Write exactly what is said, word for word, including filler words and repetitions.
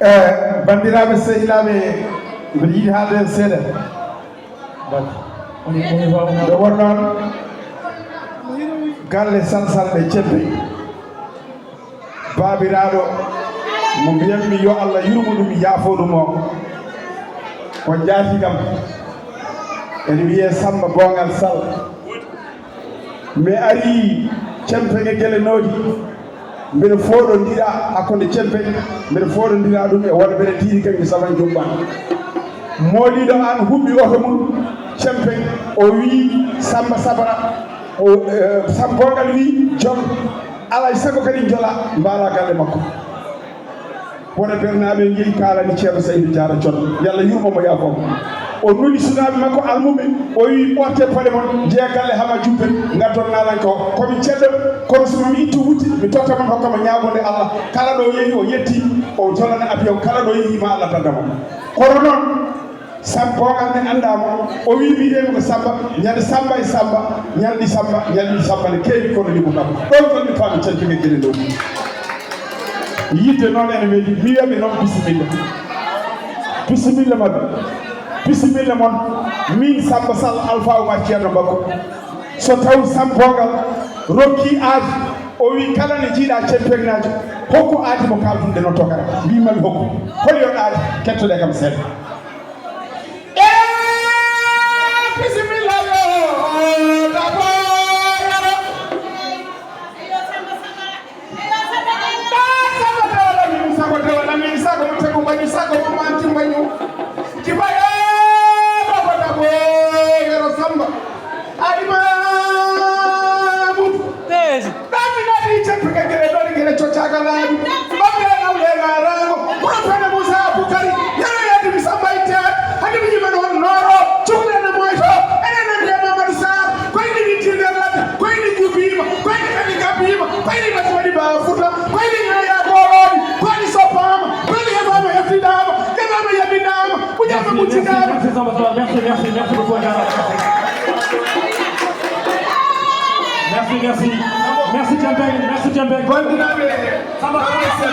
E banndiraaɓe sehilaaɓe, mbiɗa yiɗi haalde heen seeɗa. Nde won noon, galle Salsal ɗe Ceppe, baabiraaɗo mo mbiyatmi yo Allah yurmo ɗum, yaafo ɗum o, ko njaatigam, ene wiyee Sammba Boongal Sal. Mi arii Cempeŋe Gele Noodi, mbeɗa fooɗondira hakkunde Cempeŋe, mbeɗa fooɗondira ɗum e wonɓe ɓe tiiɗi kañum Saban Jumban. Mooliiɗo aan huɓɓi oto mum Cempeŋe, o wii Sammba Sabara, o, eh, Sammba Boongal wii jol, alaa e sago kadi jola, mbaala galle makko. Wona Bernaaɓe njeyi kaalani Ceerno Saydu Jaara Con, yo Allah yurmo mo, yaafo mo. O nuli sukaaɓe makko almuɓe, o wi: "Ɓorte paɗe mon, njeya galle Hama Jubbel, ngaddon naalanke o. Ko mi ceddo, kono so mi ittu wutte, mi totta mon, hokka mo ñaagonde Allah." Kala ɗo yehi o yetti, o jolana avion, kala ɗo yehi ma Allah dadda mo. Kono noon, Sammba Boongal mi anndaa mo, o wi mbiyetee ko Sammba, ñande Sammba e Sammba, ñalɗi Sammba, ñalɗi Sammba ne keewi kono limu kam. Ɗon ɗon mi faami Cempeŋe Gele Noodi. Yiɗde noon ene weli, mi wiyaɓe noon bisimilla. Bisimilla maɓɓe. Bisimilla mon. Min Sammba Sall Alfa Oumar Ceerno Bakko. So taw Sammba Boongal rokki aadi, o wi kala ne jiiɗa Cempeŋnaajo, hokku aadi mo kaalduɗen o tokara. Mbimami hokku. Holi on aadi? Kettoɗe kam seeɗa. Eh, bisimilla yo, dabo, yaro. Sago tewala min, sago tewala min, sago mo tegu mbañu, sago mo manti mbañu. Jiba, eh, baba dabo, yaro Sammba. Alimamu. Ɗaɓɓi naati Cempeŋe Gele Noodi, gele coccaaka laabi. Mbaɗde nawle ŋaaraango. Kono Pene Muusa Bukari. Yero yeddi mi Sammba itte. Hade mi yima noon nooro. Cukalel no moyto. Enen nandi e Mamadou Sarr. Ko ene winti nder ladde. Ko ene jubiima. Ko ene kadi gabbiima. Ko ene mbaɗi waɗi baawa futa. Ko ene ñaaya goorooɗi. Ko ene soppaama. Ko ene heɓaama heftidaama. Heɓaama yabindaama. Merci, merci, merci, Samba Sow. Merci, merci, merci beaucoup, a jarama. Merci, merci. Merci, Cempeŋe. Merci, Cempeŋe. Bandiraɓe, Samba Sow, merci.